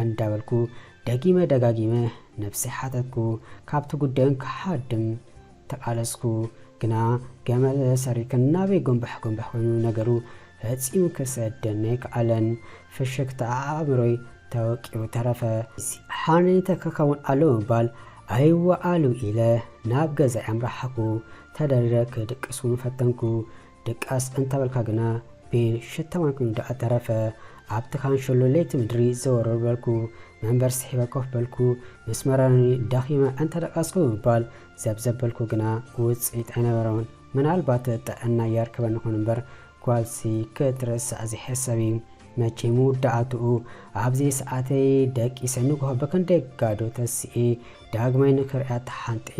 እንዳበልኩ ደጊመ ደጋጊመ ነብሰይ ሓተትኩ። ካብቲ ጉዳዩን ክሃድም ተቓለስኩ። ግና ገመል ሰሪክን ናበይ ጎንበሕ ጎንበሕ ኮይኑ ነገሩ ፈጺሙ ክሰደኒ ኣይከኣለን። ፍሽኽታ ኣእምሮይ ተወቂሩ ተረፈ። ሓኔተ ክኸውን ኣለዎ ምባል ኣይወዓሉ ኢለ ናብ ገዛይ ኣምራሓኩ። ተደሪረ ክድቅስ እውን ፈተንኩ። ድቃስ እንተበልካ ግና ቤን ሽተማን ኮይኑ ደኣ ተረፈ። ኣብቲ ካንሸሎ ለይቲ ምድሪ ዘወር በልኩ። መንበር ስሒበ ኮፍ በልኩ። ምስ መረረኒ ደኺመ እንተደቀስኩ ብምባል ዘብዘብ በልኩ ግና ውጽኢት ኣይነበሮን። ምናልባት ጥዕና የርክበኒ ይኹን እምበር ጓልሲ ክትርስዕ ዘይሕሰብ እዩ። መቸም መወዳእትኡ ኣብ ዘይሰዓተይ ደቂሰ ንግሆ ብክንደይ ጋዶ ተሲኤ ዳግማይ ንክርእያ ተሓንጢ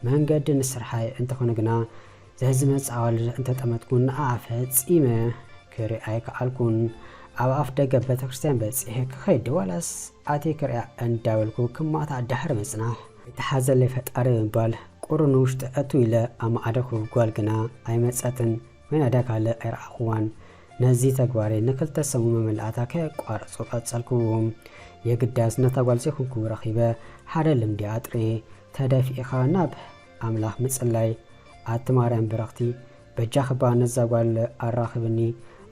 መንገዲ ንስርሓይ እንተኾነ ግና ዘዝመጽእ ኣዋልድ እንተጠመትኩ ንኣ ፈጺመ ክርኢ ኣይከኣልኩን። ኣብ ኣፍ ደገ ቤተክርስትያን በጺሐ ክኸይድ ዋላስ ኣትየ ክርእያ እንዳበልኩ ክማታ ድሕሪ ምጽናሕ፣ "ኣይተሓዘለይ ፈጣሪ" ብምባል ቁሩብ ንውሽጢ እትው ኢለ ኣማዕደኹ። ጓል ግና ኣይመጸትን። ኮይና ድያ ካልእ ኣይረኣኹዋን። ነዚ ተግባረይ ንክልተ ሰሙን መመላእታ ከየቋረጽኩ ቀጸልክዎ። የግዳስ ነታ ጓል ዘይኮንኩ ረኺበ ሓደ ልምዲ ኣጥርየ። ተደፊእኻ ናብ ኣምላኽ ምጽላይ። ኣቲ ማርያም ብርኽቲ፣ በጃኺ እባ ነዛ ጓል ኣራኽብኒ።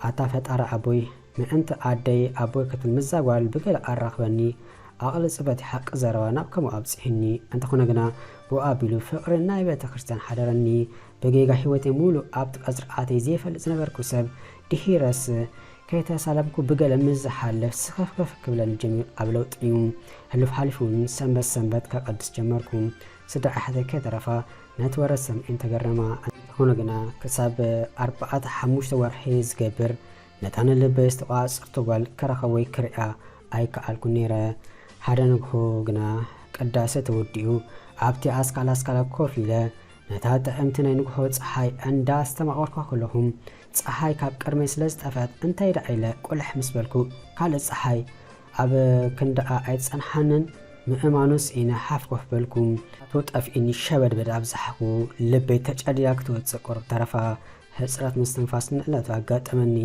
ኣታ ፈጣሪ ኣቦይ፣ ምእንቲ ኣደይ ኣቦይ ክትብል ምስዛ ጓል ብገለ ኣራኽበኒ። ዓቕሊ ጽበት ሓቂ ዘረባ ናብ ከምኡ ኣብጽሑኒ። እንተኾነ ግና ብኡ ኣቢሉ ፍቕሪ ናይ ቤተ ክርስቲያን ሓደረኒ። ብጌጋ ህይወተይ ሙሉእ ኣብቲ ቀጽሪ ኣትየ ዘይፈልጥ ዝነበርኩ ሰብ ድሒረስ ከይተሳለምኩ ብገለ ምስ ዝሓልፍ ስኽፍክፍ ክብለኒ ጀሚሩ ኣብ ለውጢ እዩ። ሕሉፍ ሓሊፉ እውን ሰንበት ሰንበት ከቐድስ ጀመርኩ። ስድራ ኣሕተይ ከይተረፋ ነቲ ወረ ሰሚዐን ተገረማ። እንተኾነ ግና ክሳብ ኣርባዕተ ሓሙሽተ ወርሒ ዝገብር ነታ ንልበይ ዝተቋጸርቶ ጓል ክረኽባ ወይ ክርእያ ኣይከኣልኩን ነይረ። ሓደ ንግሆ ግና ቅዳሴ ተወዲኡ ኣብቲ ኣስካል ኣስካላ ኮፍ ኢለ ነታ ጥዕምቲ ናይ ንግሆ ጸሓይ እንዳስተማቐርኳ ከለኹ፣ ጸሓይ ካብ ቅድመይ ስለ ዝጠፍአት እንታይ ደኣ ኢለ ቁልሕ ምስ በልኩ፣ ካልእ ጸሓይ ኣብ ክንድኣ ኣይጸንሓንን። ምእማኑ ስኢነ ሓፍ ኮፍ በልኩ። ኣቶ ጠፊእኒ ሸበድበድ ኣብዛሕኩ። ልበይ ተጨዲዳ ክትወጽእ ቁሩብ ተረፋ። ሕጽረት ምስትንፋስ ንዕለቱ ኣጋጠመኒ።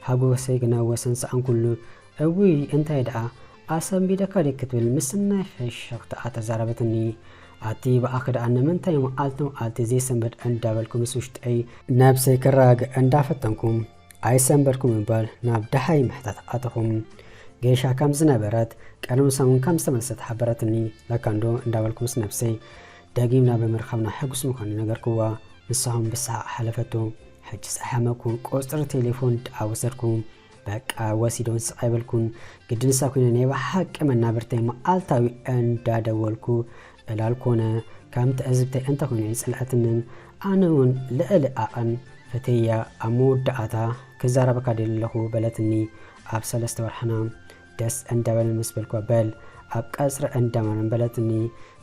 ሓጎሰይ ግና ወሰን ሰኣንኩሉ። እውይ እንታይ ደኣ ኣሰንቢደካ ድዩ ክትብል ምስናይ ፍሽኽታኣ ተዛረበትኒ። ኣቲ ብኣኺ ደኣ ንምንታይ መዓልቲ መዓልቲ ዘይሰንብድ እንዳበልኩ ምስ ውሽጠይ ነብሰይ ክረጋግእ እንዳፈተንኩ ኣይሰንበድኩ ምባል ናብ ደሃይ ምሕታት ኣተኹ። ጌሻ ከም ዝነበረት ቅድሚ ሰሙን ከም ዝተመልሰት ሓበረትኒ። ለካንዶ እንዳበልኩ ምስ ነብሰይ ደጊምና ብምርኻብና ሕጉስ ምዃኑ ነገርክዋ። ንሳኹም ብሰሓቕ ሓለፈቶ። ሕጂ ዝሓመኩ ቁጽሪ ቴሌፎን ደኣ ወሰድኩ። በቃ ወሲዶን ስቕ ኣይበልኩን። ግዲ ንሳ ኮይነ ናይ ብሓቂ መናብርተይ መዓልታዊ እንዳደወልኩ ዕላል ኮነ። ከም ትዕዝብተይ እንተኾይኑ ኣይጸልኣትንን። ኣነ እውን ልዕሊ ዓቐን ፈትየያ። ኣብ መወዳእታ ክዛረበካ ደሊ ኣለኹ በለትኒ። ኣብ ሰለስተ ወርሕና ደስ እንዳበለን ምስ በልኳ በል ኣብ ቀጽሪ እንዳማርያም በለትኒ።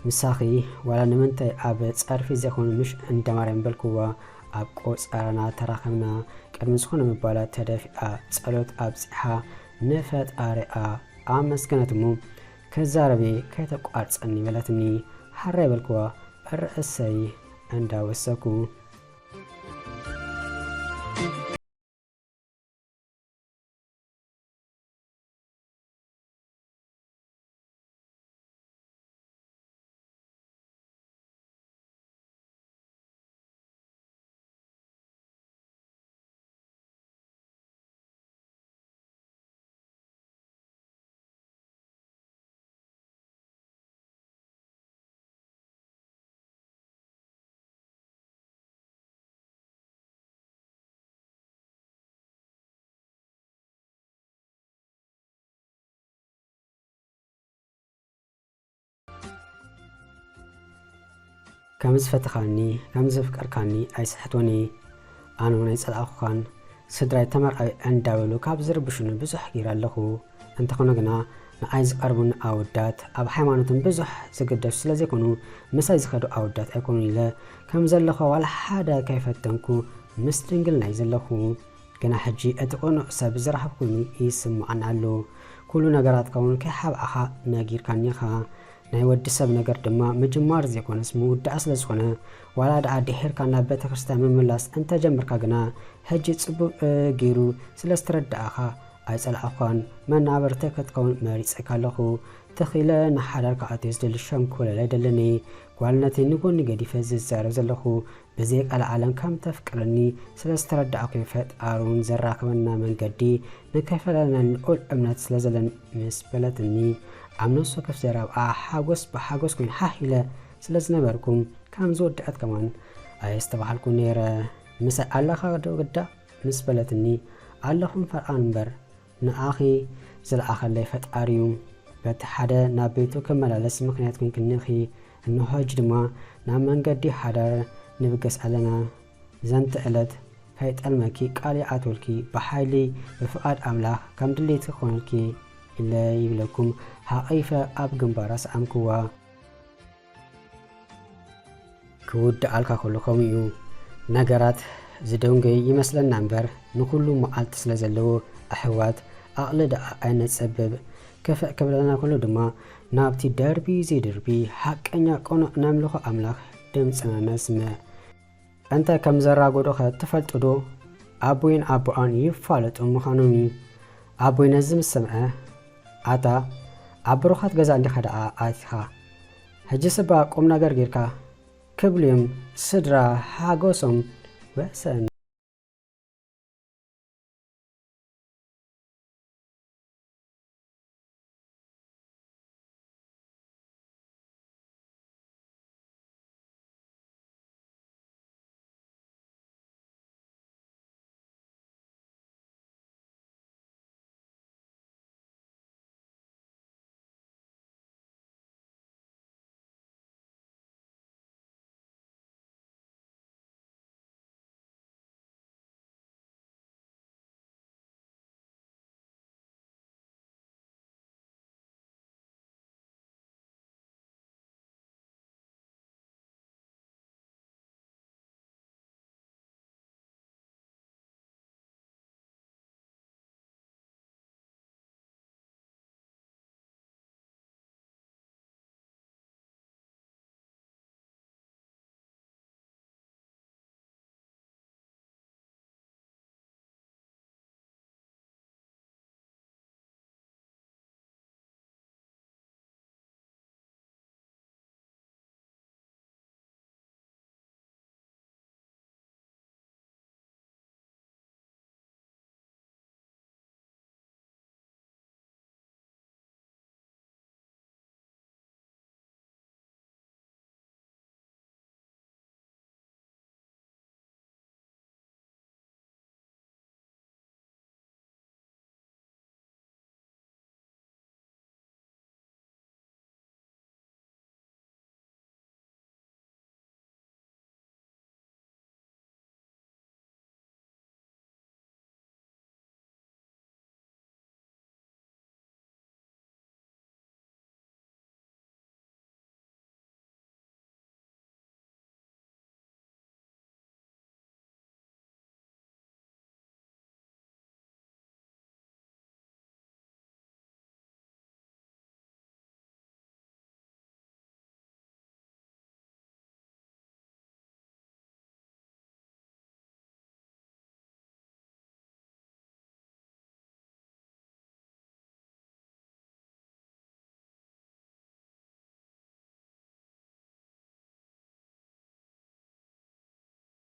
ምሳኺ ዋላ ንምንታይ ኣብ ጸርፊ ዘይኮነ ምሽ እንዳማርያም በልክዋ። ኣብ ቆጸራና ተራኸብና። ቅድሚ ዝኾነ ምባላ ተደፊኣ ጸሎት ኣብጺሓ ንፈጣሪኣ ኣመስገነት እሞ ክዛረብ እየ ከይተቋርጸኒ በለትኒ። ሓራይ በልክዋ ርእሰይ እንዳወሰኩ። ከም ዝፈተኻኒ፣ ከም ዘፍቀርካኒ ኣይስሕቶን እየ። ኣነ እውን ኣይጸላእኩኻን። ስድራይ ተመርዓዊ እንዳበሉ ካብ ዝርብሹኒ ብዙሕ ገይረ ኣለኹ። እንተኾነ ግና ንዓይ ዝቐርቡኒ ኣወዳት ኣብ ሃይማኖቶም ብዙሕ ዝግደሱ ስለ ዘይኮኑ ምሳይ ዝኸዱ ኣወዳት ኣይኮኑን ኢለ ከም ዘለኹ ዋላ ሓደ ከይፈተንኩ ምስ ድንግልናይ ዘለኹ። ግና ሕጂ እቲ ቅኑዕ ሰብ ዝረኸብኩ ኮይኑ ይስምዓኒ ኣሎ። ኩሉ ነገራትካ እውን ከይሓብኣኻ ነጊርካኒ ኢኻ። ናይ ወዲ ሰብ ነገር ድማ ምጅማር ዘይኮነስ ምውዳእ ስለ ዝኾነ፣ ዋላ ደኣ ድሒርካ ናብ ቤተ ክርስቲያን ምምላስ እንተጀመርካ ግና፣ ሕጂ ጽቡቕ፣ እ፣ ገይሩ ስለ ዝተረዳእኻ ኣይጸላእኳን። መናብርተ ክትከውን መሪጸካ ኣለኹ። ተኺለ ንሓዳር ክኣትዮ ዝደሊ ሸንኮለል ኣይደለኒ። ጓልነተይ ንጎኒ ገዲፈ ዝዛረብ ዘለኹ ብዘይ ቃል ዓለም ከም ተፍቅረኒ ስለ ዝተረዳእኩ ፈጣሪ እውን ዘራኽበና መንገዲ ንከይፈላለና ልዑል እምነት ስለ ዘለኒ ምስ በለትኒ፣ ኣብ ነፍሲ ወከፍ ዘረብኣ ሓጎስ ብሓጎስ ኮይኑ ሃህ ኢለ ስለ ዝነበርኩ ከም ዝወደኣት ከማን ኣየስተባሃልኩ ነይረ። ምሳይ ኣለኻ ዶ ግዳ ምስ በለትኒ፣ ኣለኹ ፈርቓን እምበር ንኣኺ ዝለኣኸለይ ፈጣሪ እዩ። በቲ ሓደ ናብ ቤቱ ክመላለስ ምኽንያት ኮንክኒ ኢኺ። እንሆ ሕጂ ድማ ናብ መንገዲ ሓዳር ንብገስ ኣለና። ዘንተ ዕለት ከይጠልመኪ ቃል ይኣትወልኪ፣ ብሓይሊ ብፍቓድ ኣምላኽ ከም ድሌቲ ክኾነልኪ ኢለ ይብለኩም። ሓቒፈ ኣብ ግንባራ ሰኣምክዋ። ክውድኣልካ ከሎ ከምኡ እዩ። ነገራት ዝደንጎይ ይመስለና እምበር ንኹሉ መዓልቲ ስለ ዘለዎ ኣሕዋት ዓቕሊ ደኣ ኣይነጸብብ። ክፍእ ክብለና ከሎ ድማ ናብቲ ደርቢ ዘይድርቢ ሓቀኛ ቅኑዕ ነምልኾ ኣምላኽ ድምጽና ነስምዕ። እንተ ከም ዘራጎዶኸ ትፈልጡ ዶ? ኣቦይን ኣቦኣን ይፋለጡ ምዃኖም እዩ። ኣቦይ ነዚ ምስ ሰምዐ፣ ኣታ ኣብ ብሩኻት ገዛ እንዲኻ ደኣ ኣቲኻ፣ ሕጂ ስባ ቁም ነገር ጌርካ ክብሉ እዮም ስድራ ሓጎሶም ወሰን።